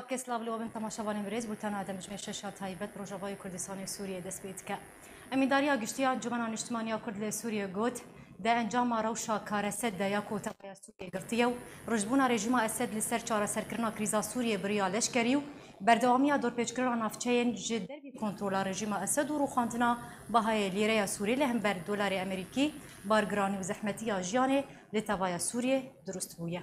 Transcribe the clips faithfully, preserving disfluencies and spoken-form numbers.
Kes lav li we bin temaşevanên birêz, bûtena demjimê şeşa taybet bi Rojavayê Kurdistanê Sûriyê dest pê dike. Emîndariya Giştî ya Encûmena Niştimaniya Kurd li Sûriyê got, di encama rewşa karesed de ya ku tevaya Sûriyê girtiye û rijbûna rejîma Esed li ser çareserkirina krîza Sûriyê bi riya leşkerî û berdewamiya dorpêçkirina navçeyên ji dervî kontrola rejîma Esed û rûxandina bahayê lîreya Sûrî li hember dolarê Amerîkî, bargiranî û zehmetiya jiyanê li tevaya Sûriyê dirust bûye.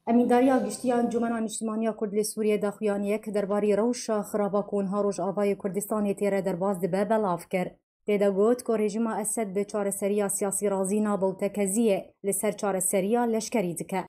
Emîndariya Giştî ya Encûmena Niştimaniya Kurd li Sûriyê daxuyaniyek derbarî rewşa xiraba ku niha Rojavayê Kurdistanê tê re derbas dibe belav kir. Tê de got ku rejîma Esed bi çareseriya siyasî razî nabe û tekeziyê li ser çareseriya leşkerî dike.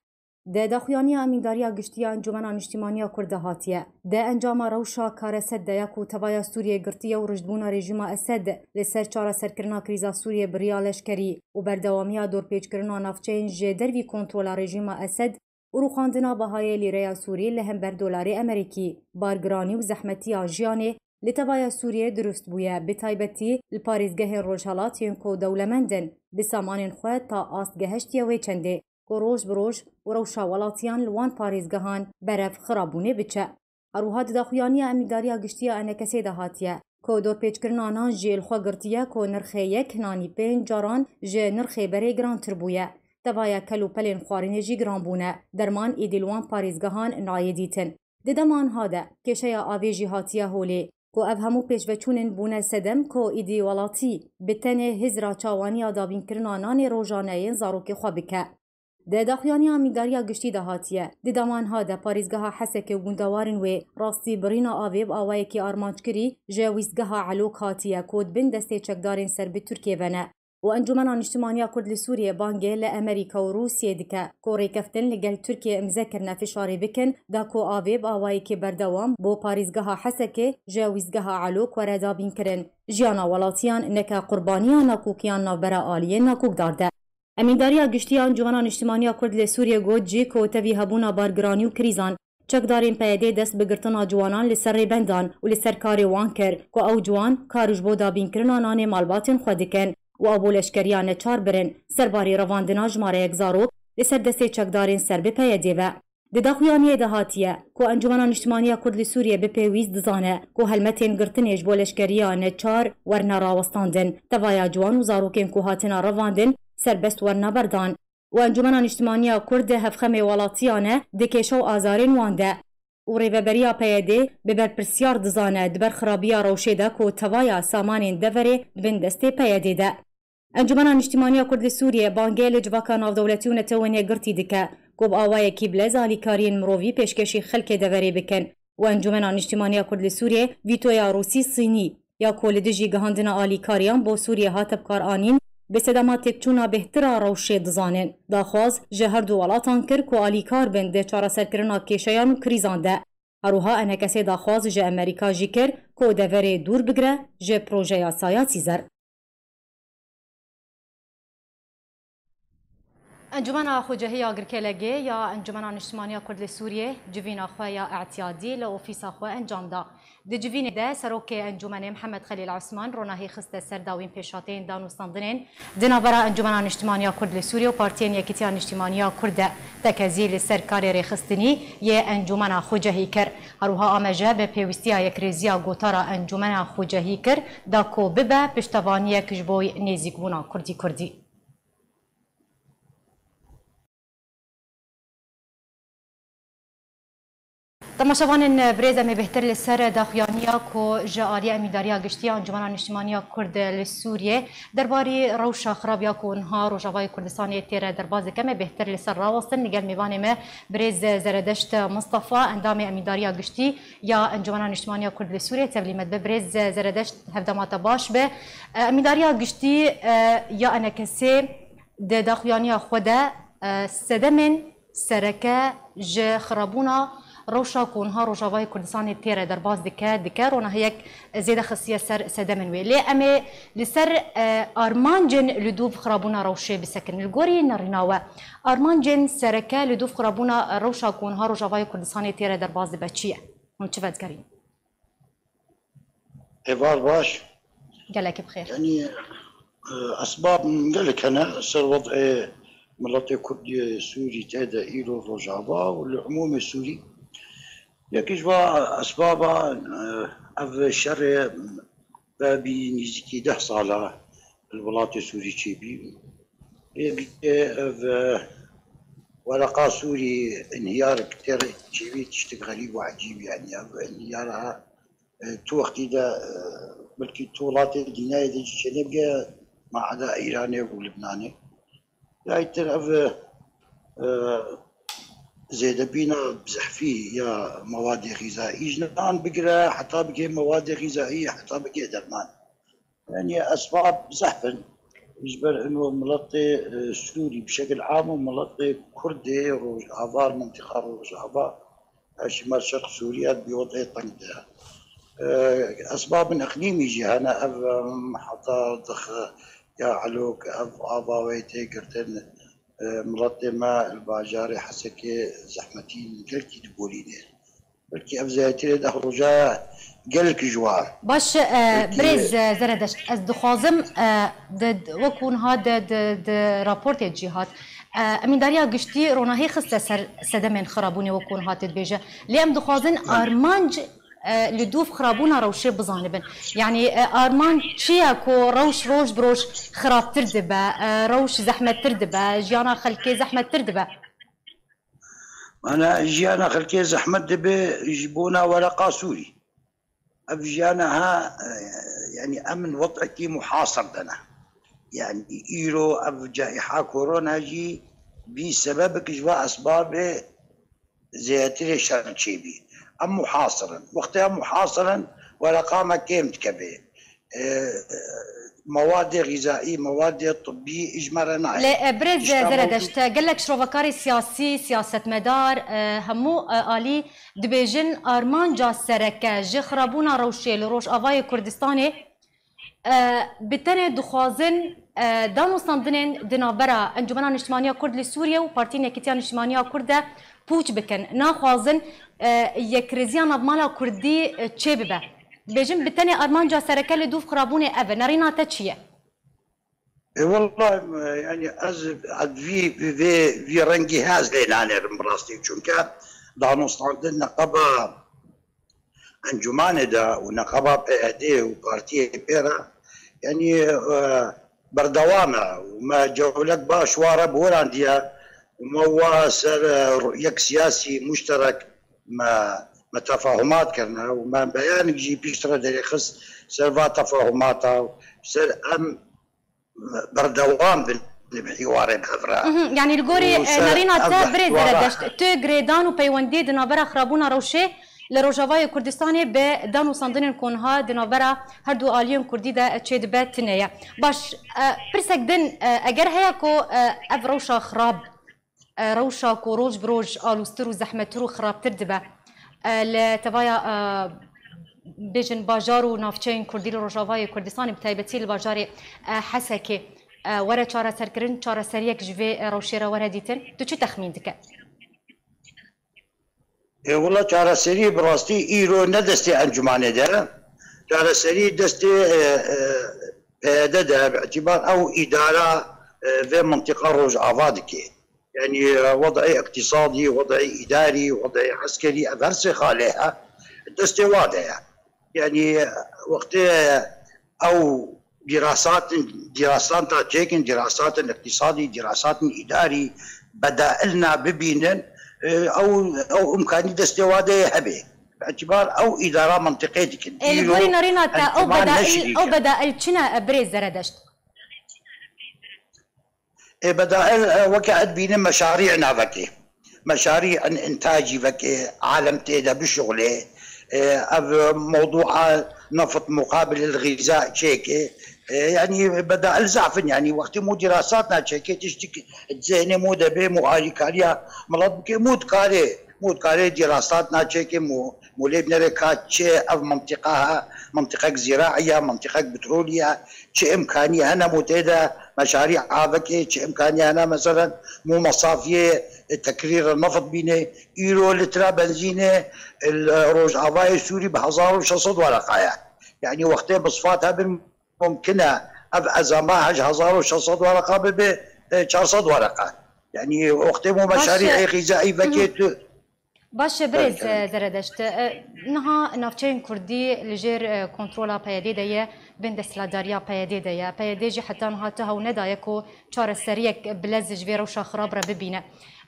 Di daxuyaniya Emîndariya Giştî ya Encûmena Niştimaniya Kurd de hatiye, di encama rewşa karesed de ya ku tevaya Sûriyê girtiye û rijdbûna rejîma Esed li ser çareserkirina krîza Sûriyê bi riya leşkerî û berdewamiya dorpêçkirina navçeyên ji dervî kontrola rejîma Esed û rûxandina bahayê lîreya Sûrî li hember dolarê Amerîkî, bargiranî û zehmetiya jiyanê li tevaya Sûriyê dirust bûye, bi taybetî li parêzgehên Rojhelat yên ku dewlemend in, bi samanên xwe ta ast gehiştiye wê çendê, ku roj bi roj û rewşa welatiyan li wan parêzgehan berev xirabûnê biçe. Her wiha di daxuyaniya Emîndariya Giştî ya Enekesê de hatiye, ku dorpêçkirina nan jî li xwe girtiye ku nirxê yek nanî pênc caran ji nirxê berê girantir bûye. Tevaya kel û pelên xwarinê jî giran bûne. Derman êdî li wan parêzgehan nayê dîtin. Di dema niha de kêşeya avê jî hatiye holê, ku ev hemû pêşveçûnên bûne sedem ku êdî welatî bi tenê hizra çawaniya dabînkirina nanê rojane yên zarokê xwe bike. Di daxuyaniya Emîndariya Giştî de hatiye, di dema niha de parêzgeha Hesekê û gundewarên wê rastî birîna avê bi awayekî armanckirî ji wîstgeha Elok hatiye ku di bin destê çekdarên ser bi Tirkiyê ve ne. Û Encûmena Niştimaniya Kurd li Sûriyê bangê li Amerîka û Rûsiyê dike ku rêkeftin li gel Tirkiyê imze kirine fişarê bikin da ku avê bi awayekî berdewam bo parêzgeha Hesekê ji wîstgeha Elok were dabînkirin. Jiyana welatiyan neke qurbaniya nakokî ya navbera aliyên nakokdar de. Emîndariya Giştî ya Encûmena Niştimaniya Kurd li Sûriyê got jî ku tevî hebûna bargiranî û krîzan, çekdarên P Y D'ê dest bi girtina ciwanan li ser rêbendan û li ser karê wan kir ku ew ciwan kar ji bo dabînkirina nanê malbatên xwe dikin û ew bo leşkeriya neçar birin, serbarî revandina jimareyek zarok li ser destê çekdarên ser bi P Y D'ê ve. Di daxuyaniyê de hatiye ku Encûmena Niştimaniya Kurd li Sûriyê bi pêwîst dizane ku helmetên girtinê ji bo leşkeriya neçar werine rawestandin, tevaya ciwan û zarokên ku hatine revandin serbest werine berdan. Û Encûmena Niştimaniya Kurd di hevxemê welatiyan e di kêşe û azarên wan de û rêveberiya P Y D'ê bi berpirsiyar dizane di ber xirabiya rewşê de ku tevaya samanên deverê di bin destê P Y D'ê de. Encûmena Niştimaniya Kurd li Sûriyê bangê li civaka navdewletî û Netewên Yekgirtî dike ku bi awayekî bilez alîkariyên mirovî pêşkêşî xelkê deverê bikin û Encûmena Niştimaniya Kurd li Sûriyê vîtoya Rûsî-Sînî ya ku li dijî gihandina alîkariyan bo Sûriyê hate bikaranîn, bi sedema têkçûna bêhtir a rewşê dizanin. Daxwaz ji her du welatan kir ku alîkar bin di çareserkirina kêşeyan û krîzan de. Her wiha Enekesê daxwaz ji Amerîka jî kir ku deverê dûr bigire ji projeya Saya Sîzer. Encûmena Xwecehî ya Girkê Legê ya Encûmena Niştimaniya Kurd li Sûriyê civîna xwe ya îtiyadî li ofîsa xwe encam da. Di civînê de Serokê Encûmenê Mihemed Xelîl Osman ronahî xiste ser dawîn pêşhateyên danûstandinên di navbera Encûmena Niştimaniya Kurd li Sûriyê û Partiyên Yekîtiya Niştimaniya Kurd de tekezî li ser karê rêxistinî yê Encûmena Xwecehî kir. Her wiha ameje bi pêwîstiya yekrêziya gotara Encûmena Xwecehî kir da ku bibe piştevaniyek ji bo nêzîkbûna Kurdî-Kurdî. Temaşevanên birêz, em ê bêhtir li ser daxuyaniya ku ji aliyê Emîndariya Giştî ya Encûmena Niştimaniya Kurd li Sûriyê derbarî rewşa xirab ya ku niha Rojavayê Kurdistanê tê re derbas dike, em ê bêhtir li ser rawestin. Li gel mêvanê me birêz Zeredeşt Mistefa, endamê Emîndariya Giştî ya Encûmena Niştimaniya Kurd li Sûriyê, tevlî me dibe. Birêz Zeredeşt, hevdema te baş be. Emîndariya Giştî, e, ya Enekesê di daxuyaniya xwe de, e, sedemên sereke ji xirabûna rewşa ku niha Rojavayê Kurdistanê tê re derbas dike, dike, ronahiyek zêde xistiye ser sedemên wê. Lê em ê li ser, e, armancên li dûv xirabûna rewşê bisekinin. Li gorî nerîna we, armancên sereke li dûv xirabûna rewşa ku niha Rojavayê Kurdistanê tê re derbas dibe çi ye? Hûn çi vedigerîn? Êvar baş. Gelekî bi xêr. Yanî, e, esbab gelek hene ser wed'ê miletê Kurd yê Sûrî tê de îro Rojava û li umûmê Sûrî. Yek ji va esbaba, e, ev şerê ve bî nîzîkî deh sala li welatê Sûrî çêbî. Yek jî ev, e, wereqa Sûrî înhiyarik tê re çêbî, tiştek xerîb û ecîb, yanî ev înhiyara, e, tu wextî de, e, belkî tu welatê dînayê de jî çênebge, ma eda Îranê û Libnanê. Yaytir ev, e, zêdebîna bi zehfî ya mewadê xîzayî ji nan bigire, heta bigê mewadê xîzayî, heta bigê derman. Yanî esbab zehf in. Ji ber ino miletê, e, Sûrî bi şekil am û miletê Kurdê Rojava, mintîqa Rojava, Eşî me şerq Sûriye bi wezê teng de. E, esbabên iqlîmî jî hene ev, em, heta dix ya elok ev ava wê tê girtin, e, miletê me li bajarê Hesekê zehmetî gelkî dibolîne. Belkî ev zêdetirê deh roja gelek ji wan. Baş, e, Belkî birêz, e, Zeredeşt, ez dixwazim, e, di, di, wekû niha di, di, di raportê cî hat. E, Emîndariya Giştî ronahî xiste ser sedemên xirabûnê wekû niha tê dibêje. Lê em dixwazin Belê. armanc, e, li dûv xirabûna rewşê bizanibin. Yanî, e, armanc çi ye ku rewş roj bi roj xirabtir dibe, e, rewş zehmettir dibe, jiyana xelkê zehmettir dibe? Mana jiyana xelkê zehmet dibe ji bona wereqa Sûrî. Ev jiyana ha, e, yanî em in wed'ekî muhasir de ne. Yanî îro ev caîha korona jî bî sebebek ji va esbabê zêdetirê şer çêbî. Em muhasir in. Wextê em muhasir in, wereqa me kêm dikeve. E, e, mewadê xîzayî, mewadê tibbî ji me re nayê. Lê, e, birêz Tişta Zeredeşt, mewcûd gelek şrovekarê siyasî, siyasetmedar, e, hemû, e, alî dibêjin armanca sereke ji xirabûna rewşê li Rojavayê Kurdistanê, e, bi tenê dixwazin, e, danûstandinên di navbera Encûmena Niştimaniya Kurd li Sûriye û Partiyên Yekîtiya Niştimaniya Kurd de pûç bikin. Naxwazin, e, yekrêziya navmala Kurdî, e, çêbibe. Dibêjin bi tenê armanca sereke li dûv xirabûnê ev e. Nerîna te çi ye? E, wela, e, yanî ez, ez vî, vê, vî rengî he ez lê nanêrim bi rastî. Çunke danûstandin neqeba Encûmanê de û neqeba P Y D û partiyê pê re, yanî, e, berdewam e û me cewlek baş ware bi we randiye û me wa ser, e, yek siyasî muşterek me, me tefahumat kirine û me beyanek jî piştre derêxist ser va tefahumata û ser em berdewam bin li hîwarên hev re. Mhm, yanî li gorî, Û e, ser nerîna ev te birê hîwara Zeredeşt, tu girêdan û peywendî di navbera xirabûna rewşê li Rojavayê Kurdistanê bi danûstandinên ku niha di navbera her du aliyên Kurdî de çêdibe tune ye. Baş, e, pirsek din, e, eger heye ku, e, ev rewşa xirab e, rewşa ku roj bi roj alûztir û zehmettir û xirabtir dibe. E, li tevaya, e, bêjin bajar û navçeyên Kurdî li Rojavayê Kurdistanê, bi taybetî li bajarê, e, Hesekê, e, were çareserkirin, çareseriyek ji vê, e, rewşê re were dîtin. Tu çi texmîn dike? Ê wela çareseriyê bi rastî îro ne destê encûmanê de, çareserî destê, e, e, P Y D de, bi îtîbar ew îdara, e, vê mintîqa Rojava dike. Yanî, e, wed'ê îqtîsadî, wed'ê îdarî, wed'ê eskerî, ev her sê xalê he, destê wa de ye. Yanî, wextê ew dîrasatin, dîrasanta çêkin, dîrasatin îqtîsadî, dîrasatin îdarî, bedailna bibînin, e, ew, ew imkanî destê wa de ye hebe. Bi îtîbar ew îdara mentiqê dikin. Ê, li gorî nerîna te, ew bedail, ew bedail çi ne, e, birêz Zeredeşt? Ê, bedail, e, weke ez dibînim meşarî navekê. Meşarî in-, intacî vekê, alem tê de bişuxulê. E, ev mewdûa neft muqabil il xîza çêke. E, yanî bedail zaf in, yanî wextê mû dîrasat naçêke, tiştik zêhnê mû de bê, mû alîkariya milet bike, mû dikarê, mû dikarê dîrasat naçêke, mû, mû lê binere ka çi ev mintîqa ha, mintîqek zîraî ya, mintîqek petrolî ya, çi imkanî hene mû tê de meşarî avekê, çi imkanî hene meselen mû mesafiyê, e, tekrîr neft bîne. Îro litra benzînê, e, li Rojavayê Sûrî bi hezar û şeş sed wereqa ye. Yanî wextê bi sifat hebin mumkin e ev ezama ji hezar û şeş sed wereqa bibe, e, çar sed wereqa. Yanî wextê mû Baş e. meşarî xîzaî vekê tu Baş e, birêz Zeredeşt. E, niha navçeyên Kurdî li jêr, e, kontrola P Y D'ê de ye, bin desthilatdariya P Y D'ê de ye. P Y D jî heta niha tu hew nedaye ku çareseriyek bilez ji vê rewşa xirab re bibîne.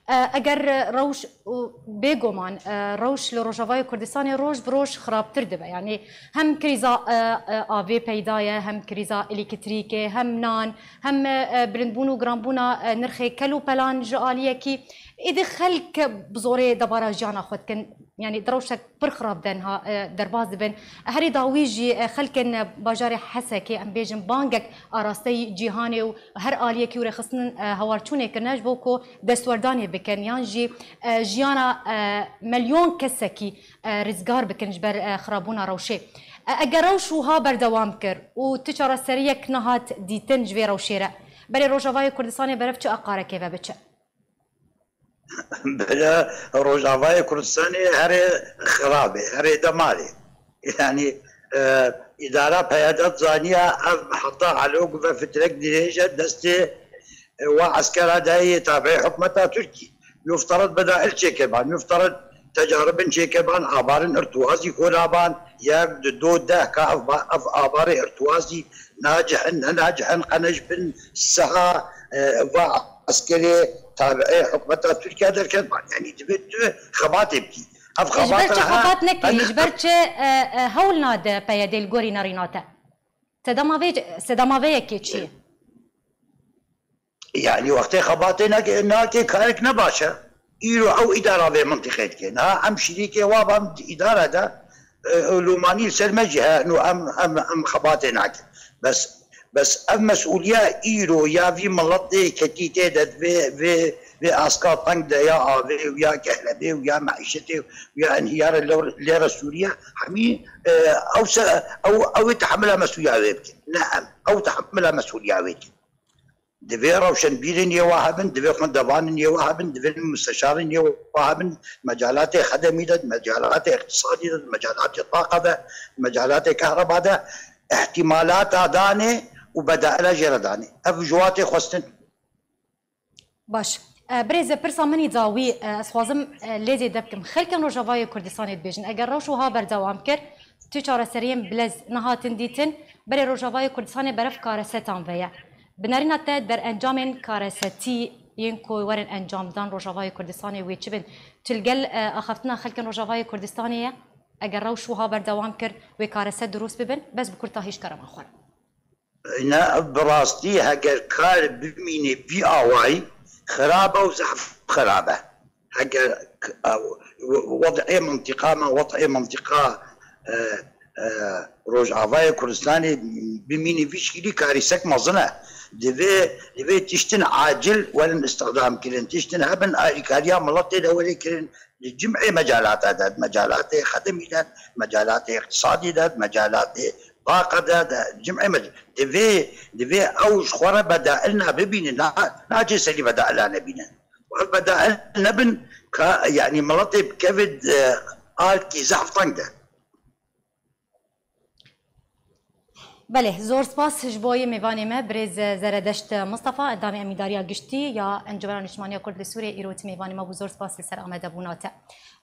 E, eger rewş û bêguman, e, rewş li Rojavayê Kurdistanê roj bi roj xirabtir dibe. Yanî hem krîza, e, e, avê peyda ye, hem krîza elektrîkê, hem nan, hem, e, e, bilindbûn û giranbûna, e, nirxê kel û pelan ji aliyekî. Êdî xelk bi zorê debara jiyana xwe dikin. Yanî di rewşek pir xirab de niha, e, derbas dibin. Herî dawî jî, e, xelkên, e, bajarê Hesekê, em bêjin bangek arasteyî cîhanê û her aliyekî û rêxistin, e, hewarçûnê kirine ji bo ku destwerdanê bikin yan jî, e, jiyana, e, melyon kesekî, e, rizgar bikin ji ber, e, xirabûna rewşê. E, eger rewş wiha berdewam kir û tu çareseriyek nehat dîtin ji vê rewşê re, berê Rojavayê Kurdistanê berev çi aqarekê ve biçe? Bela Rojavayê Kurdistanê herê xirabê, herê demalê. Yanî, e, îdara P Y D zaniya ev heta elo guve fitrek dirêj e destê, e, wa eskera de yê tabiê hikûmeta Tirkî. Yuftarit bedail çêkirban, yuftarit tecaribin çêkirban, abarin irtiwazî kolaban, ya di do deh ka ev ba-, ev abarê irtiwazî nacihin, ne nacihin, qe ne ji bin seha, e, va eskerê tabiê hikûmeta Tirkiye derketban. Yanî divê tu xebatê bikî. Ev Ji ber xebata çi ha, xebat nekirî? em Ji ber çi, e, e, hewl nade P Y D li gorî nerîna te? Sedema vê, sedema vê yekê çi ye? Yanî wextê xebatê nake, nake karek ne baş e. Îro ew îdara vê mintiqê dike. Niha em şirîkê wa ban di îdara de, e, lûmanî li ser me jî he, nû em, em, em xebatê nakin. Bes, bes ev mesûliya îro ya vî miletê ketî tê de, vê, vê, vê aska teng de ya avê û ya kehrebê û ya meîşetê û ya înhiyarê lê, lê re Sûriye, hemî, e, ew se, ew, ew ê tehemila mesûliya wê bikin. Ne em, ew tehemila mesûliya wê dikin. Divê rewşenbîrên yê wa hebin, divê xwendevanên yê wa hebin, divê musteşarên yê wa hebin, mecalatê xedemî de, mecalatê îqtisadî de, mecalatê taqa de, mecalatê kehreba de, îhtîmalata danê û bedaila jê re danê. Ev ji wa tê xwestin. Baş. E, birêz, pirsa min î dawî, e, ez xwazim, e, lê zêde bikim. Xelkên Rojavayê Kurdistanê dibêjin, eger rewş wiha berdewam kir, tu çareseriyên bilez nehatin dîtin, berê Rojavayê Kurdistanê berev karesetan ve ye. Bi nerîna te derencamên karesetî yên ku werin encamdan Rojavayê Kurdistanê wê çi bin? Tu li gel, e, axaftina xelkên Rojavayê Kurdistanê ye? Eger rewş wiha berdewam kir, wê kareset dirûst bibin? Bes bi kurtahî ji kerema xwe re. Îna ev bi rastî heger kar bimîne vî awayî, xirab e û zehf xirab e. Heger k-, ew, we-, wed'ê mintîqa me, wed'ê mintîqa, e, e, Rojavayê Kurdistanê bimîne vî şekilî karîsek mezin e. Divê, divê tiştin acil werin îstixdam kirin, tiştin hebin alîkariya miletê de were kirin, di cim'ê mecalata de, di mecalatê xedemî de, di mecalatê îqtisadî de, di mecalatê taqa de, di cim'ê mec-, divê, divê ew ji xwe re bedailna bibînin, na, naçê serî bedaila nebînin. Ev bedail nebin ka, yanî miletê bikeve di alkî zehf teng de. Belê, zor spas ji bo yê mêvanê me, birêz Zeredeşt Mistefa, endamê Emîdariya Giştî ya Encûmena Niştimaniya Kurd li Sûriyê, îro tu mêvanê me bû. Zor spas li ser amadebûna te.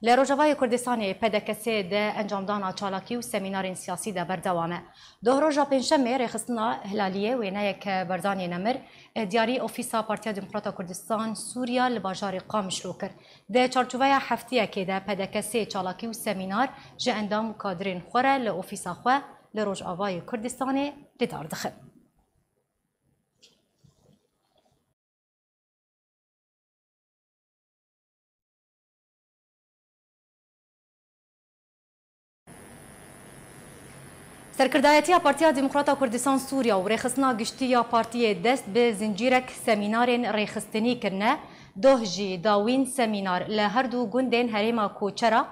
Li Rojavayê Kurdistanê P D K S de encamdana çalakî û semînarên siyasî de berdewam e. Doh roja Pêncşemê rêxistina Hilaliyê wêneyek berdanê nemir, eh, diyarî Ofîsa Partiya Demokrata Kurdistan Sûriya li bajarê Qamişlo kir. Di çarçoveya heftiyekê de P D K S çalakî û semînar ji endam û kadirên xwe re li ofîsa xwe li Rojavayê Kurdistanê li dar dixin. Serkirdayetiya Partiya Demokrata Kurdistan Sûriya û Rêxistina Giştî ya Partiyê dest bi zincîrek semînarên rêxistinî kirine, doh jî dawîn semînar li her du gundên herêma Koçera,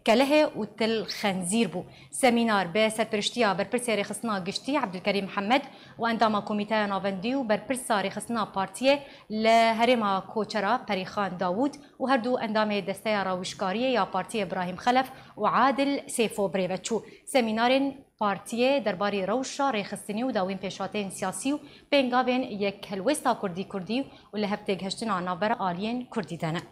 Kelehê û Til Xenzîr bû. Semînar bi serpiriştiya Berpirsê Rêxistina Giştî Ebdulkerîm Mihemed û endama Komîteya Navendî û Berpirsa Rêxistina Partiyê li Herêma Koçera Perîxan Dawûd û her du endamê Desteya Rawîşkariyê ya Partiyê Birahîm Xelef û Adil Seyfo birêve çû. Semînarên Partiyê derbarî rewşa rêxistinî û dawîn pêşhateyên siyasî û pêngavên yekhelwêsta Kurdî-Kurdî û li hev têgihiştina navbera aliyên Kurdî de ne.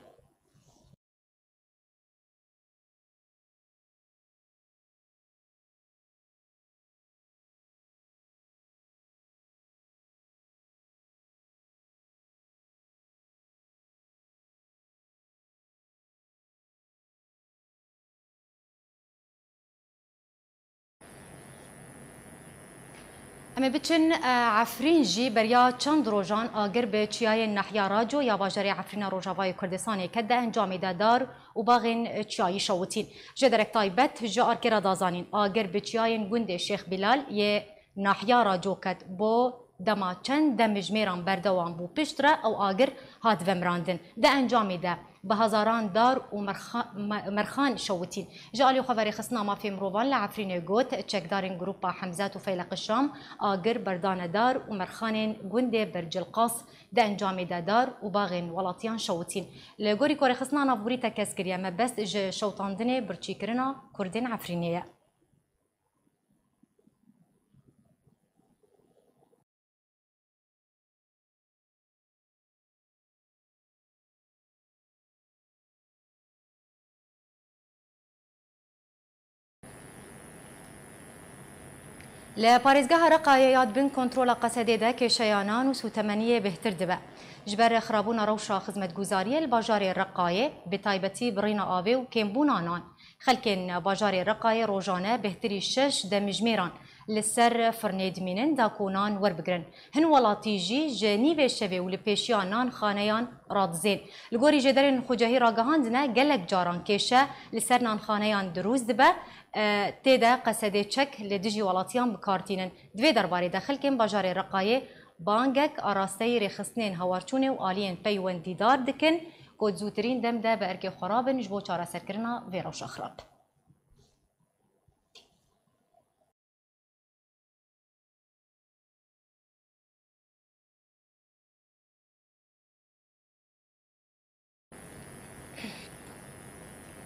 Em ê biçin, e, Efrîn jî. Beriya çend rojan agir bi çiyayên Nahya Raco ya bajarê Efrîna Rojavayê Kurdistanê ket, di encamê de dar û baxên çiyayî şewitîn. Ji derek taybet ji arkê re da zanîn, agir bi çiyayên gundê Şêx Bilal yê Nahya Raco ket. Bo dema çend demjimêran berdewam bû, piştre ew agir hat vemirandin. Di encamê de bi hezaran dar û merxa-, me-, merxan şewitîn. Ji alî xwe ve Rêxistina Mafê Mirovan li Efrînê got, çekdarên Grupa Hemzat û Feyleq Şam agir berdane dar û merxanên gundê Bercilqas, di encamê de dar û baxên welatiyan şewitîn. Li gorî ku Rêxistina Navborî tekez kiriye, mebest ji şewitandinê birçîkirina Kurdên Efrînê ye. Li parêzgeha Reqayê ya di bin kontrola Qesedê de kêşeya nan û sûtemeniyê bêhtir dibe. Ji ber xirabûna rewşa xizmetguzariyê li bajarê Reqayê, bi taybetî birîna avê û kêmbûna nan, xelkên bajarê Reqayê rojane bêhtirî şeş demjimêran li ser firnê dimînin da ku nan werbigirin. Hin welatî jî ji nîvê şevê û li pêşiya nanxaneyan radizên. Li gorî jêderên xucehî ragihandine, gelek caran kêşe li ser nanxaneyan dirûst dibe, e, tê de qesedê çek li dijî welatiyan bi kar tînin. Di vê derbarê de xelkên bajarê Reqayê bangek arasteyî rêxistinên hawarçûnê û aliyên peywendîdar dikin ku di zûtirîn dem de bi erkê xwe rabin ji bo çareserkirina vê rewşa xirab.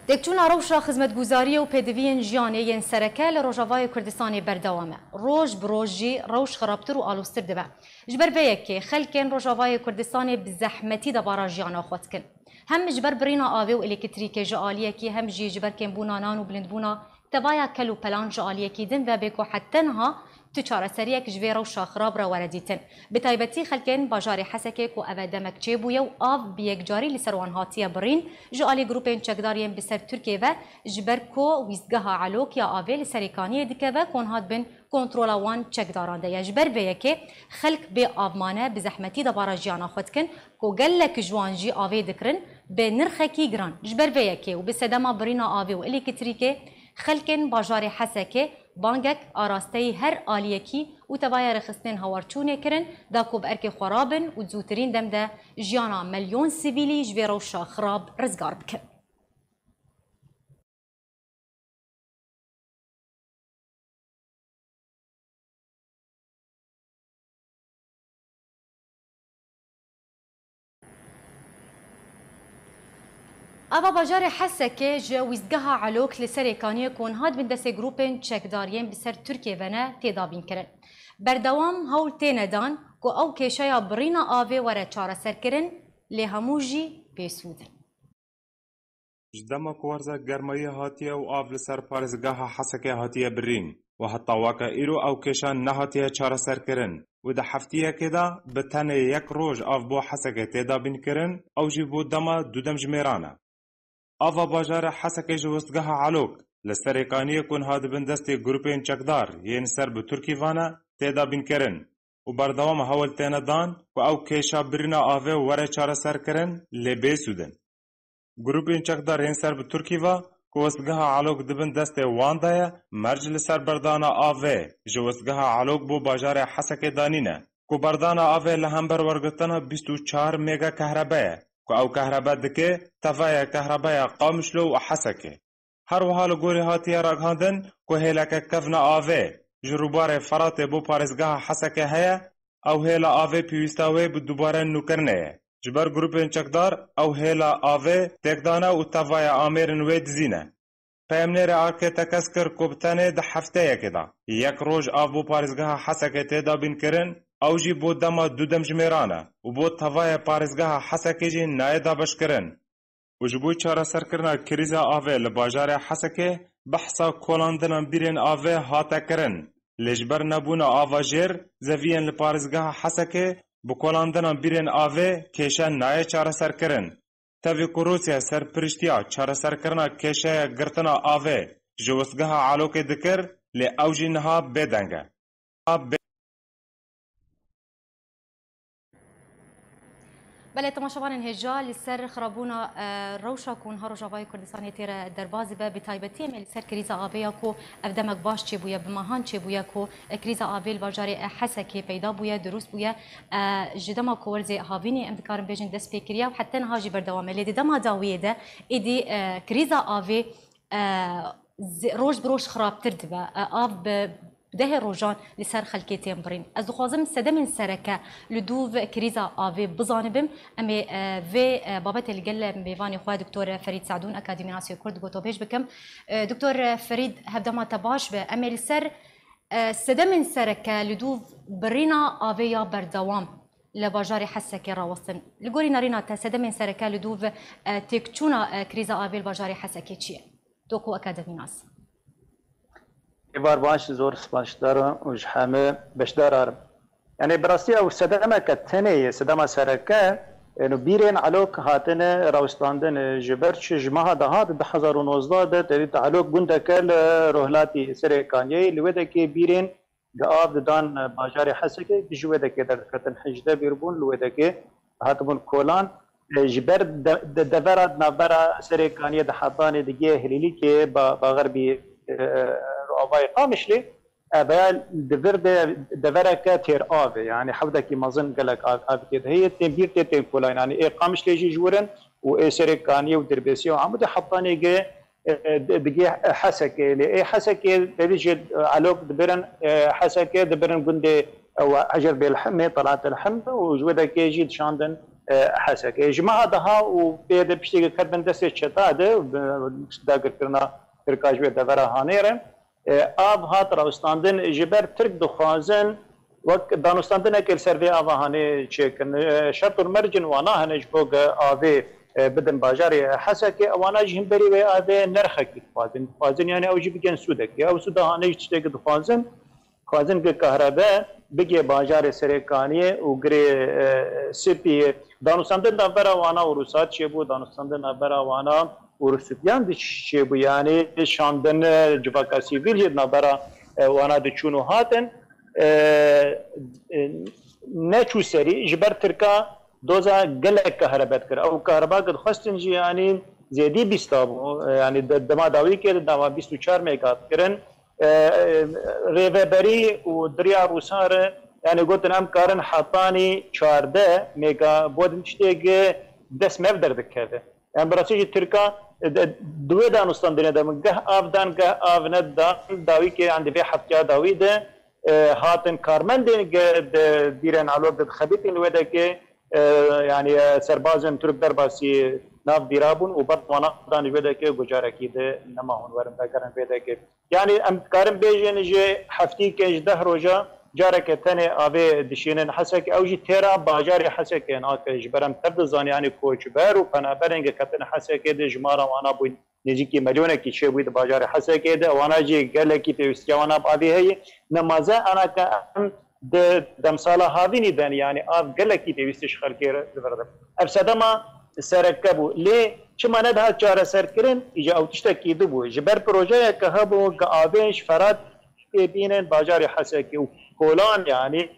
Têkçûna rewşa xizmetguzariyê û pêdiviyên jiyanê yên sereke li Rojavayê Kurdistanê berdewam e. Roj bi roj jî rewş xirabtir û aloztir dibe. Ji ber vê yekê xelkên Rojavayê Kurdistanê bi zehmetî debara jiyana xwe dikin. Hem ji ber birîna avê û elektrîkê ji aliyekî, hem jî ji ber kêmbûna nan û bilindbûna tevaya kel û pelan ji aliyekî din ve bê ku heta niha tu çareseriyek ji vê rewşa xirab re were dîtin. Bi taybetî xelkên bajarê Hesekê ku ev e demek çêbûye û av bi yekcarî li ser wan hatiye birîn, ji alî grûpên çekdar yên bi ser Tirkiyê ve, ji ber ku wîstgeha Elok ya avê li Serêkaniyê dikeve, ku niha di bin kontrola wan çekdaran de ye. Ji ber vê yekê xelk bê avmane bi zehmetî debara jiyana xwe dikin, ku gelek ji wan jî avê dikirin bi nirxekî giran. Ji ber vê yekê û bi sedema birîna avê û elektrîkê, xelkên bajarê Hesekê bangek arasteyî her aliyekî û tevaya rêxistinên hawarçûnê kirin, da ku bi erkê xwe rabin û di zûtirîn dem de jiyana milyon sivîlî ji vê rewşa xirab rizgar bikin. Ava bajarê Hesekê ji wîstgeha Elok li Serêkaniyê ku niha di bin destê grûpên çekdar yên bi ser Tirkiyê ve ne tê dabînkirin. Berdewam hewl têne dan ku ew kêşeya birîna avê were çareserkirin, lê hemû jî bêsûd in. Ji dema ku werza germayî hatiye û av li ser parêzgeha Hesekê hatiye birîn û heta weke îro ew kêşa nehatiye çareserkirin û di heftiyekê de bi tenê yek roj av bo Hesekê tê dabînkirin, ew jî bo dema du demjimêran e. Ava bajarê Hesekê ji westgeha Elok li Serêkaniyê ku niha di bin destê grûpên çekdar yên ser bi Tirkî ve ne tê dabînkirin û berdewam hewl têne dan ku ew kêşa birîna avê were çareserkirin, lê bêsûd in. Grûpên çekdar yên ser bi Tirkî ve ku westgeha Elok di bin destê wan de ye, merc li ser berdana avê ji westgeha Elok bo bajarê Hesekê danîne, ku berdana avê li hember wergirtina bîst û çar mega kehrebe ye, ku ew kehrebe dike tevaya kehrebeya Qamişlo û Hesekê. Her wiha li gorî hatiye ragihandin ku hêleke kevna avê ji rûbarê Feratê bo parêzgeha Hesekê heye, ew hêla avê pêwîsta wê bi dubare nûkirinê ye. Ji ber grûpên çekdar ew hêla avê têk dane û tevaya amêrên wê dizî ne. Peyamnêrê arkê tekez kir ku bi tenê di hefteyekê de yek roj av bo parêzgeha Hesekê tê dabînkirin, ew jî bo dema du demjimêran e û bo tevaya parêzgeha Hesekê jî nayê dabeşkirin. Û ji bo çareserkirina krîza avê li bajarê Hesekê behsa kolandinan bîrên avê hate kirin. Lê ji ber nebûna ava jêr, zeviyên li parêzgeha Hesekê bi kolandinan bîrên avê kêşe nayê çareserkirin. Tevî ku Rûsya serpiriştiya çareserkirina kêşeya girtina avê ji westgeha Elokê dikir, lê ew jî niha bêdeng e. Belê, temaşevanên hêja, li ser xirabûna, e, rewşa ku niha Rojavayê Kurdistanê tê re derbas dibe, bi taybetî em ê li ser krîza avê ya ku ev demek baş çêbûye, bi mehan çêbûye ku, e, krîza avê li bajarê, e, Hesekê peyda bûye, dirûst bûye. E, ji dema ku werzê havînê em dikarin bêjin dest pê kiriye û heta niha jî berdewam e. Lê di dema dawiyê de êdî, e, krîza avê, e, zi-, roj bi roj xirabtir dibe. E, av bi dehê rojan li ser xelkê tên birîn. Ez dixwazim sedemên sereke li dûv krîza avê bizanibim. Em ê, e, vê, e, babetê li gel mêvanê xwe Doktor Ferîd Sadûn, akademînasê Kurd, gotobêj bikim. E, Doktor Ferîd, hevdema te baş be. Em ê li ser, e, sedemên sereke li dûv birîna avê ya berdewam li bajarê Hesekê rawestin. Li gorî nerîna te sedemên sereke li dûv, e, têkçûna, e, krîza avê li bajarê Hesekê çi ye? Doku akademînas. Êvar baş, zor spasdar im û ji heme beşdar im. Yani bi rastî ew sedemeke tenê ye, sedema sereke, yani bîrên Elok hatine rawestandin ji ber çi ji meha dahat du hezar û nozdeh de tevî Elok gundeke li rohlatî Serê Kaniyeyê li wê dekê bîrên Di av didan, e, bajarê Hesekê, ji wê dekê derdiketin, hejdeh bîr bûn, li wê dekê hatibûn kolan. E, ji ber de, de, devera di navbera Serê Kaniyê de hetanê digihê Hilîlîkê, ba, baxerbî, e, avayê Qamişlê, e, veya di vir de devereke têr avê, yani hewdekî mezin gelek av, avê tê de heye, tên bîr tê tên kolan, yani ê Qamişlê jî ji wir in û ê Serê Kaniyê û Dirbêsiyê û Amûdê hetanê ge e, di-, digê Hesekê lê. Ê Hesekê tevî jê, e, Elok dibirin, e, Hesekê dibirin gundê, e, we Hecer Bêlhimê, Talat el Him û ji wê dekê jî dişandin, e, Hesekê. Ji meha daha û pê de piştî ke ketibin destê çeta de, bi, dagirkirina Tirka ji wê devera hanê re, e, av hat rawestandin, ji ber Tirk dixwazin wek danûstandinekê li ser vê ava hanê çêkin. E, şert û mercin wana hene ji bo ge avê, e, bidin bajarê Hesekê, ewana jî him berî wê avê nerxekî dixwazin. Dixwazin, yani ew jî bigên sûdekê. Ew sûda hanê jî tiştekî dixwazin. Dixwazin ge kahrebe bigê bajarê Serê Kaniyê û girê, e, Sipiyê. Danûstandin navbera wana û Rûsat çêbû, danûstandin navbera wana û Rûsûtiyan di çêbû. Yani şandin, e, civaka sivîl jî di navbera, e, wana diçûn û hatin. E, e, neçû serî, ji ber Tirka doza gelek kahrebe dikir. Ew kahreba ku dixwestin jî, yanî zêdî bîsta bû. E, yanî de-, dema dawî kir, dema bîst û çar mega dikirin. E, e, rêveberî û diriya Rûsan re, yanî gotin, em karin hetanî çardeh mega bodin tiştê ge dest me derdikeve. Em bi rastî jî Tirka, e, de, di wê danûstandinê de min geh av dan, geh av nedan, dawî ke, yan di vê heftiya dawî de, e, hatin karmendên ge di bîrên Elok de dixebitîn li wê dekê, e, yanî, e, serbazên Tirk derbasî nav bîra bûn û ber wana dan ji wê dekê gucarekî de nema hûn werin vegerin vê dekê. Yani em dikarin bêjin ji heftî ke ji deh roja careke tenê avê dişînin Hesekê, ew jî têra bajarê Hesekê nake. Ji ber em tev dizanî, yani koçber û penaberên ke ketine Hesekê de jimara wana bû nêzîkî milyonekî çêbûyî di bajarê Hesekê de. Wana jî gelekî pêwîstiya wana bi avê heye. Nemaze anake em di demsala havînî de ne, yani av gelekî pêwîstî ji xelkê re li vir de. Ev sedema sereke bû. Lê çima nedihat çareserkirin? Îca ew tiştekî dibû. Ji ber projeyeke hebû, ge avê ji Ferat tê bînin bajarê Hesekê û kolan, yani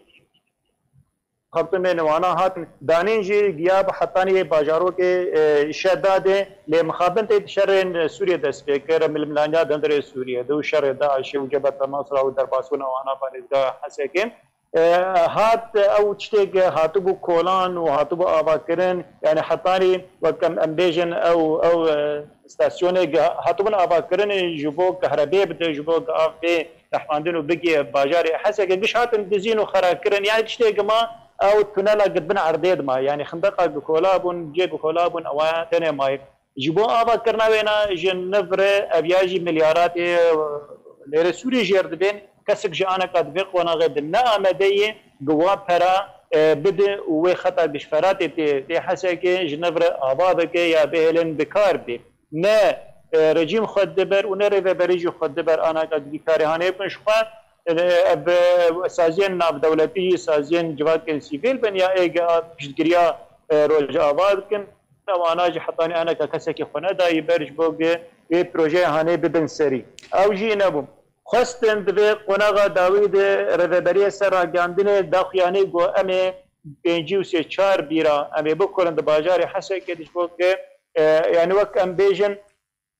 xertumên wana hatin danîn jî giya bi hetanî bajarokê, e, Şedadê, lê mixabin tê şerên Sûriyê dest pê kir, milmilaniya di hundirê Sûriyê de û şerê DAIŞê û Cebheta Nusra û derbasbûna wana parêzgeha Hesekê. E, hat ew tiştê ke hatibû kolan û hatibû avakirin, yani hetanî wek em, em bêjin ew, ew, e, stasyonê ke hatibûn avakirin ji bo kahrebê bide, ji bo ke av bê nehwandin û bigê bajarê Hesekê, giş hatin dizîn û xera kirin. Yani tiştê ke ma ew tunela ke di bin erdê de ma, yani xindeqa ke kola bûn, cê ke kola bûn, ewa tenê mayî. Ji bo avakirina wêna ji nivre ev ya jî milyaratê lêre Sûrî jêr dibên, kesek ji aneka di vê qonaxê de ne amade ye, bi wa pera, e, bide û wê xeta giş Feratê tê, tê Hesekê ji nivre ava bike ya bihêlin bi kar bê. Ne, e, rejîm xwe diber û ne rêveberî jî xwe diber aneka di vî karê hanê bikin. Ji xwe, e, ev, e, saziyên navdewletî jî saziyên civakên sivîl bin ya ê ge piştgiriya, e, Rojava dikin. Wana jî hetanî aneka kesekî xwe nedayî ber ji bo ge vê projeyê hanê bibin serî. Ew jî nebû. Xwestin di vê qonaxa dawî de rêveberiyê ser ragihandinê daxuyanî got, em ê pêncî û sê çar bîra em ê bikorin di bajarê Hesekê de ji bo ke, e, yani wek em bêjin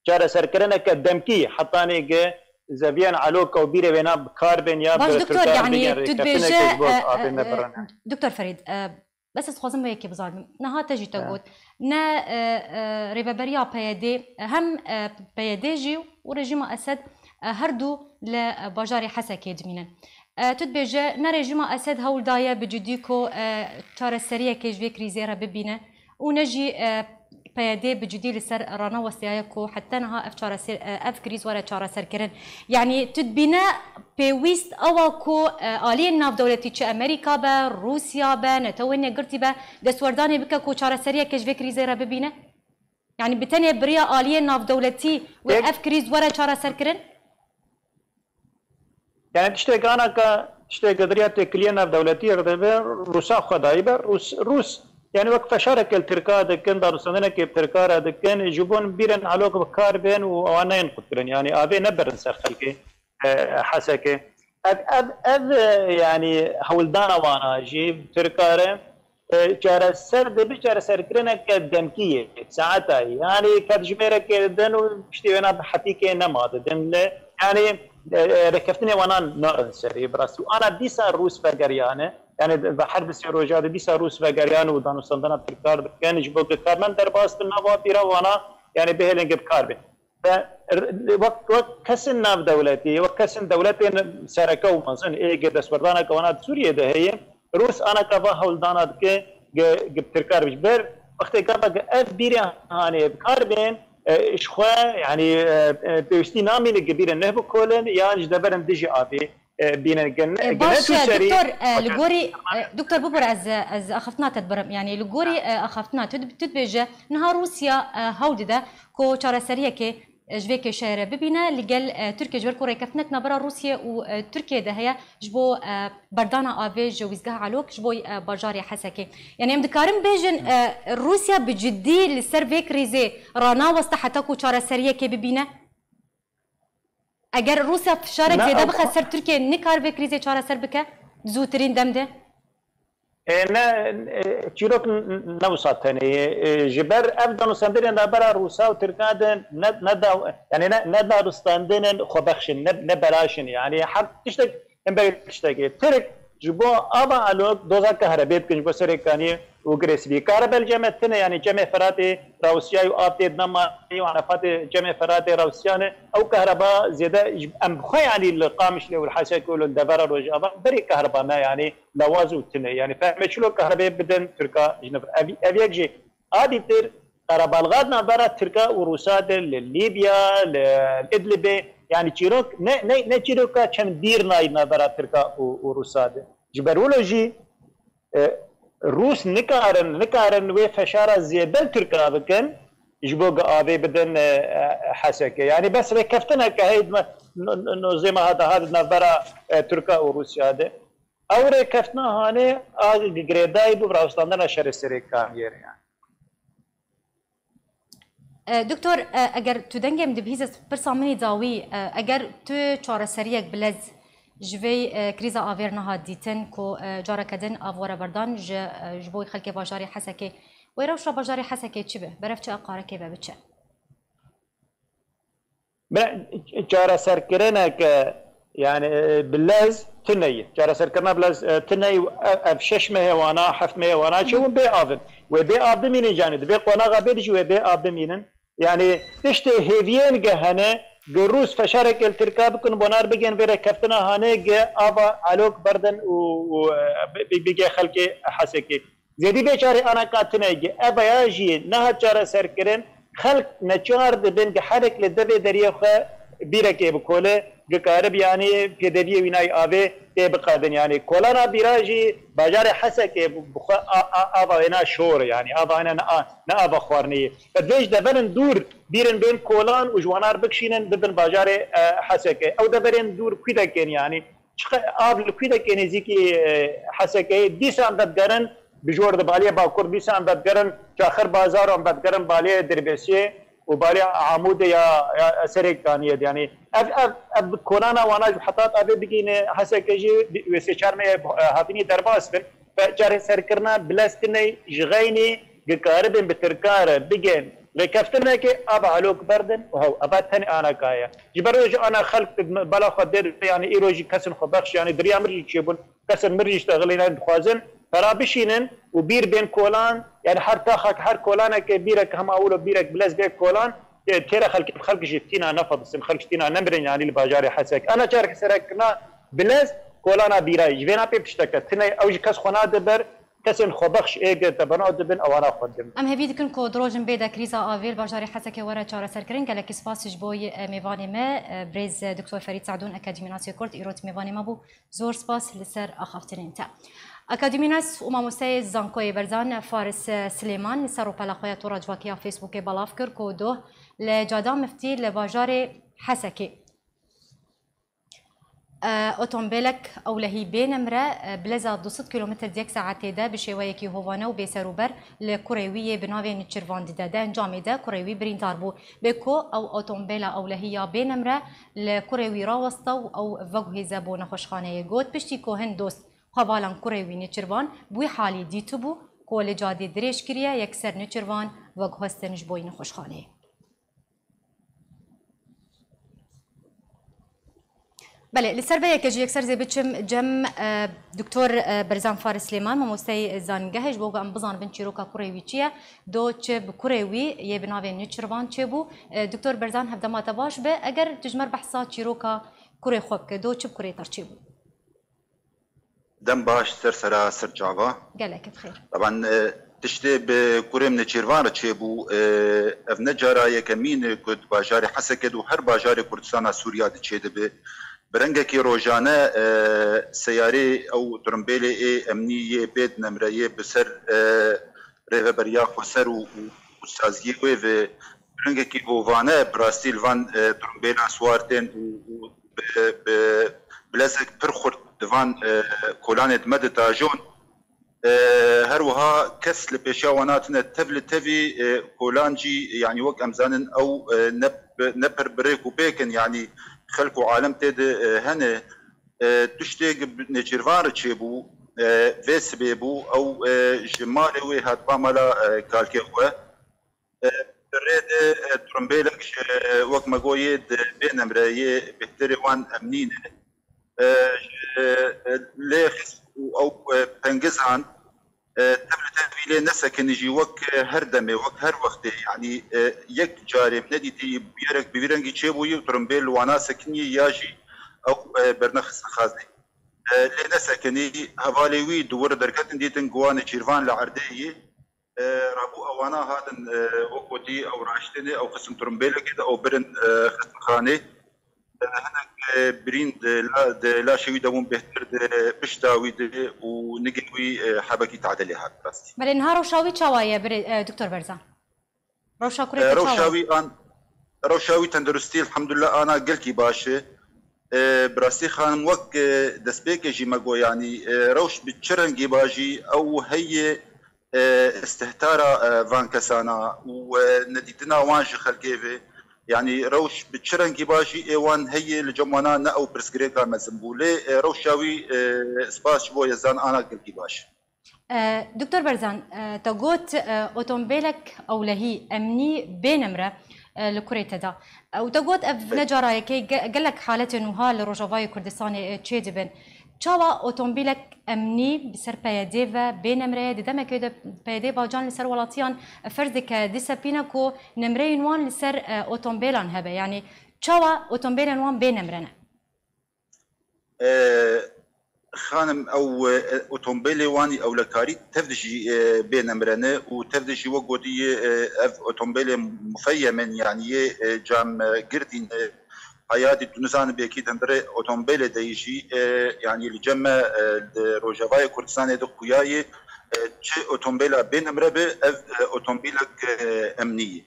çareserkirineke demkî hetanê ke zeviyên eloka û bîrê wêna bi kar bên ya Baş bi doktor, Tirkan yani bigên tu rêkeftineke dibêje, ji bo e, avê e, nebirin. e, Doktor Ferîd, e, bes ez dixwazim vê yekê bizanim. Niha te jî te Ha. got. Ne, e, e, rêveberiya P Y D, e, hem, e, P Y D jî û rejîma Esed, e, her du li, e, bajarê Hesekê dimînin. E, tu dibêje, ne rejîma Esed hewl daye bi cidî ku, e, çareseriyekê ji vê krîzê re bibîne û ne jî, e, P Y D bi cidî li ser rana westiyaye ku heta niha ev çareser, e, ev krîz were çareserkirin. Yanî tu dibîne pêwîst ew a ku, e, aliyên navdewletî çi Amerîka be, Rûsya be, Netewên Yekgirtî be, destwerdanê bike ku çareseriyeke ji vê krîzê re bibîne? Yanî bi tenê bi riya aliyên navdewletî wê Yek- ev krîz were çareserkirin? Yani tiştek anaka, tiştek di riya têkiliyê navdewletî re dibe, Rûsa xwe dayî be, Rûs, Rûs, yani wek feşareke li Tirka dikin, danûstandineke bi Tirka re dikin, ji bo bîrên alok bi kar bên û ewan neyên qutkirin. Yani avê neberin ser xelkê, e, Hesekê. Ev, ev, ev, e, yani hewldana wana jî Tirka re, e, çareser dibe, çareserkirineke demkî ye, saetayî. Yani katjimêrekê didin û piştî wêna bi hetîkê nema didin. Li, yani, e, e, rêkeftinê wana narin serê, bi rastî. Û ana dîsa Rûs vegeriyane, yani bi her bi sê roja de dîsa Rûs vegeriyane û danûstandina Tirkar dikin, ji bo ku karmend derbas bin nava pîra wana, yani bihêlin ku bi kar bên. Ve r-, wek, wek kesên navdewletî, wek kesên dewletên sereke û mezin ê ge destwerdaneke wana di Sûriyê de heye, Rûs aneka va hewldana dike ge, ge bi Tirkar bi ji ber wextê gava ge ev bîrê hanê bi kar bên, e, ji xwe, yani, e, e, pêwîstî namîne ge bîrên nuh bikolin yan ji deverin dijî avê, e, bînin. Gin-, E, gine baş, tu e, serî doktor, e, li gorî, e, doktor, bibur ez, ez axiftina te dibirim. Yani li gorî, e, axiftina tu, tu dibêje, niha Rûsya, e, hewl dide ku çareseriyekê, e, ji vê kêşeyê re bibîne, li gel, e, Tirkiye ji ber ku rêkeftinek navbera Rûsya û, e, Tirkiye de heye ji bo, e, berdana avê ji wîzgeha Elok ji bo, e, bajarê Hesekê. Yani em dikarin bêjin, e, Rûsya bi cidî li ser vê krîzê ranaweste heta ku çareseriyekê bibîne? Eger Rûsya fişarek Na, zêde ew bixe ser Tirkiye, nikar vê krîzê çareser bike di zûtirîn dem de? E, ne, e, çîrok n-, n-, ne wisa tenê ye. E, ji ber ev danûstandinên navbera Rûsa û Tirkan de ne, ne da, yani ne, ne danûstandinên xwebexş in, ne, ne belaş in. Yani her tiştek, em berê tiştekê. Tirk ji bo ava Elok doza kehrebê dikin ji bo Serêkaniyê û Girê Spî. Kehreber li cem me tune, yani cemê Feratê rawisiyaye û av tê de nemayê û enefatê cemê Feratê rawisiyane. Ew kehreba zêde ji, em bi xwe, yani li Qamişlê û li Hesekê û li devera Rojava berê kehreba me, yani lawaz û tune. Yani fehme çilo kehrebê bidin Tirka ji nifir. Ev, ev yek jî a dîtir qerebalxa di navbera Tirka û Rûsa de li Lîbya, li Idlibê, yani çîrok ne, ne, ne çîroka çend bîr nayî di navbera Tirka û, û Rûsa de. Ji ber wilo jî, e, Rûs nikarin, nikarin wê feşara zêde li Tirka bikin, ji bo ku avê bidin, e, e, Hesekê. Yani bes rêkeftineke heye di me-, no-, no-, nozê meha dahê di navbera, e, Tirka û Rûsya de. Ew rêkeftina hanê a girêdayî bû bi rawestandina şerê Serêkaniyê re yani. E, Doktor, e, eger tu dengê min dibihîzî, pirsa min î dawî, e, eger tu çareseriyek bilez ji vê, e, krîza avê re niha dîtin ku, e, careke din av were berdan ji, e, ji bo xelkê bajarê Hesekê, wê rewşa bajarê Hesekê çi be? Berev çi eqarekê be biçe? Be, çareserkirineke, yani, e, bi lez tune ye. Çareserkirina bi lez, e, tune ye û ev, ev şeş mehê wana, heft mehê wana çi hûn bê av in. Wê bê av bimînin, yani, di vê qonaxa bê de jî wê bê av bimînin. Yani, tiştê hêviyên ge hene, ge Rûs feşareke li Tirka bikin, bonar bigên vê rêkeftina hanê, ge ava Elok berdin û, û, e, bi, bi, bigê xelkê Hesekê. Zêdî vê carê aneka tune ye. Ev ya jî nehat çareserkirin. Xelk neçar dibin ki herek li devê deriyê xwe bîrekê bikole, ki karib, yani, pêdeviyê wînayî avê tê biqedin. Yani, kolana bîra jî bajarê Hesekê bi xwe a, a, ava wêna şor, yani, ava wêna ne, a, ne ava xwarinê ye. Bi vê ji deverin dûr bîrin bên kolan û ji wanar bikşînin, bibin bajarê, e, Hesekê. Ew deverên dûr kûdekên, yani, Çiqa av li kûdekê nêzîkî, e, Hesekeyê, dîsa em vedigerin, bi jor di baliyê Bakur, dîsa em vedigerin Çaxir Bazar, em vedigerin baliyê Dirbêsiyê û baliyê Amûdê ya, ya Serêkaniyê de. Yanî ev, ev, ev konana wana ji hetat avê bigihîne Hesekê jî wê sê çar mehê, e, hatînî derbas bin. çareserkirina bilez tine ji xeynî, gi karibin bi tirkan re bigên rêkeftinekê, ava alok berdin û hew, eva tenê ana ka ye. Ji ber wê jî ana xelk bela xwe dêr, yanî îro jî kesên xwebexş, yanî di riya mir jî çêbûn, kesên mir jî ji te xilîne dixwazin pera bişînin û bîr bên kolan, yanî her taxek, her kolaneke bîrek hema wilo bîrek bilez bê kolan, tê-, têre xelkê, xelk ji tîna nefedisin, xelk ji tîna nemirin, yanî li bajarê Hesekê. Ana çareserkirina bilez kolana bîrayê. Ji vêna pê tişteke tune, ew jî kes xwe nade ber, kesên xwebexş ê gi te bena dibin, ewana xwe dibin. Em hêvî dikin ku di rojên bê de krîza avê li bajarê Hesekê were çareserkirin. Gelekî spas ji bo, e, mêvanê me, e, birêz, e, Doktor Ferîd Se'dûn, akademînasê Kurd, îro mêvanê me bû. Zor spas li ser axaftinên te. Akademînas û mamosteyê zankoyê Berzan Faris Silêman li ser rûpela xwe ya tora civakiya Facebookê belav kir ku doh li Cada Miftî li bajarê Hesekê, e, otombêlek ewlehî bê nemre, e, bileza du sed kîlometr di yek saetê de bi şêweyekî hovane û bêserûber li kurê wî yê bi navê Niçirvan dide. Di encamê de kurê wî birîndar bû. Bê ku ew otombêla ewlehî ya bê nemre li kurê wî rawesta û ew veguhêze bo nexweşxaneyê. Got, piştî ku hin dost hevalan kurê wî Nêçirvan bi wî halî dîtibû ku li cadê dirêj kiriye, yekser Nêçirvan veguhestin ji bo yî nexweşxaneyê. Belê, li ser vê yekê jî yekser zê biçim cem, e, Doktor, e, Berzan Faris Silêman, mamosteyê zanîngehê, ji bo ku em bizanibin çîroka kurê wî çi ye, do çi bi kurê wî yê bi navê Nêçirvan çêbû. E, Doktor Berzan, hevdema te baş be. Eger tu ji me re behsa çîroka kurê xwe bike, do çi bi kurê te re çêbû? Dem baş, ser sera, ser çava. Gelek bi xêr. Taban, e, tiştê bi kurê min Nêçîrvan re çêbû, e, ev ne cara yekemîn e ku di bajarê Hesekê de û her bajarê Kurdistana Sûriya de çêdibe. Bi rengekî rojane, e, seyarê ew tirimbêlê ê emnî yê bê nemre yê bi ser, e, rêveberiya xweser û, û, û saziyê wê ve bi rengekî hovane bi rastî li van, e, tirimbêlan siwar tên û, û bi, bi bilezek pir xurt di van, e, kolanê di me de tajon. E, her wiha kes li pêşiya wan hatine tev li tevî, e, kolan jî, yanî wek em zanin ew, e, ne, ne pir bi rêk û pêk in, yanî xelk û alem tê de, e, hene. E, tiştê gi bi Nêçîrvan re çêbû, e, vê sibê bû, ew, e, ji malê wê hat ba mala, e, kalkê xwe. E, di rê de, e, tirimbêlek ji, e, wek me got, yê di bê nemre yê bêhterê wan emnî ne. E, ji, e, lê xist û ew, e, pengizan, e, tev li tevî lê nesekinî jî wek, e, her demê, wek her wextê, yanî, e, yek carê min nedîtî bûyerek bi vî rengî çêbûyî û tirimbêl li wana sekinî ya jî ew, e, bernexistin xazinê. E, lê nesekinî, hevalê wî di wir derketin dîtin ku wan Nêçîrvan li erdê yî. E, rabû ewana hatin, e, wek gotî ew raştêne, ew xistin tirimbêlekê de, ew birin, e, xistinxanê. E, hinek, e, birîn di la, di laşê wî de bûn bêhtir di pişta wî de û nigê wî, e, hebekî tadilê hat rastî. Belê, niha rewşa wî çawa ye, birê, e, Doktor Berzan? Rewşa kurê E, te çawa rewşa ye? Wî an, rewşa wî tenduristî elhamdulillah ana gelkî baş e. E, bi rastî xanim wek, e, destpêkê jî me got, yanî, e, rewş bi çi rengî ba jî ew heye, e, istihtara, e, van kesana û, e, nedîtina wan ji xelkê ve. Yanî rewş bi çi rengî ba jî ê wan heye, li cem wana ne ew pirsgirêka mezin bû. Lê, e, rewşa wî, e, spas ji bo Yezdan ana gelkî baş. E, Doktor Berzan, e, te got, e, otombêlek ewlehî emnî bê nemre, e, li kurê te da. E, û te got ev ne cara yekê ge-, gelek haletên wiha li Rojavayê Kurdistanê, e, çêdibin. Çawa otombîlek emnî bi ser P Y D ve bê nemre ye? Di demekê de P Y D bacan li ser welatiyan, e, ferz dike, disepîne ku nemreyên wan li ser, e, otombêlan hebe. Yanî çawa otombêlên wan bê nemre ne? E, xanim, ew, e, otombêlê wan î ewlekarî tev de jî, e, bê nemre ne û tev de jî wek gotî, e, ev otombêlê mufeyem in, yanî yê, e, cam, e, girdî ne. Hayatî tu nizanî bêkî di hundirê otombêlê de yî jî, e, yanî li cem me, e, li Rojavayê Kurdistanê de xuya yê, e, çi otombêla bê nemre be, ev, e, otombîlek, e, emnî yê.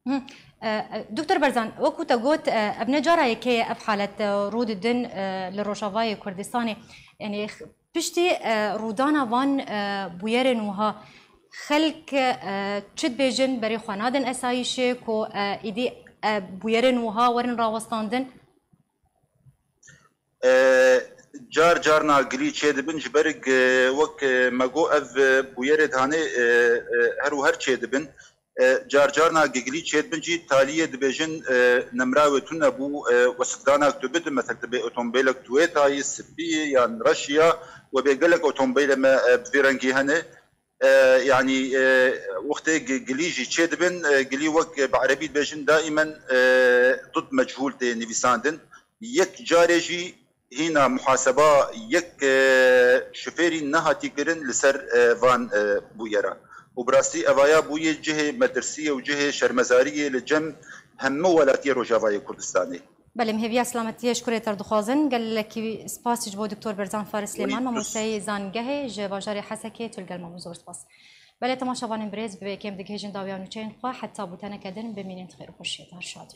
Hı. E, e, Doktor Berzan, wekû te got, e, ev ne cara yekê ye ev halet, e, rû didin, e, li Rojavayê Kurdistanê. Yanî x-, piştî, e, rûdana van, e, bûyerên wiha xelk, e, çi dibêjin, berê xwe nadin esayîşê ku, e, îdî, e, bûyerên wiha werin rawestandin? E, Car carna gilî çêdibin, ji ber, e, wek, e, me got, ev, e, bûyerê dihanê, e, e, her û her çêdibin. E, car carna gi-, gilî çêdibin jî, taliyê dibêjin, e, nemra wê tune bû, e, wesifdanak tu bidin, mesela tu bê otomobîlek tu wê tayî, spî yan reşî ya, we bê gelek otomobîlê me, e, bi vî rengî hene. E, yanî, e, wextê gi-, gilî jî çêdibin, e, gilî wek, e, bi erebî dibêjin, daîmen, e, did mechûl tê nivîsandin. Yek carê jî hîna muhaseba yek, e, şofêrî nehatî kirin li ser, e, van, e, bûyeran. Û bi rastî evaya bûye cihê metirsiyê û cihê şermezariyê li cem hemû welatiyê Rojavayê Kurdistanê. Belê, em hêviya selametiyê ji kurê te dixwazin. Gelekî spas ji bo Doktor Berzan Faris Lêman, Wî mamosteyê zangehê ji bajarê Hesekê, tu li gel me bû, zor spas. Belê, temaşevanên birêz, bi vê yekê em digihêjin dawiya nûçeyên xwe, heta bûteneke din bimînin di xêr û xweşiyê de. Her şad.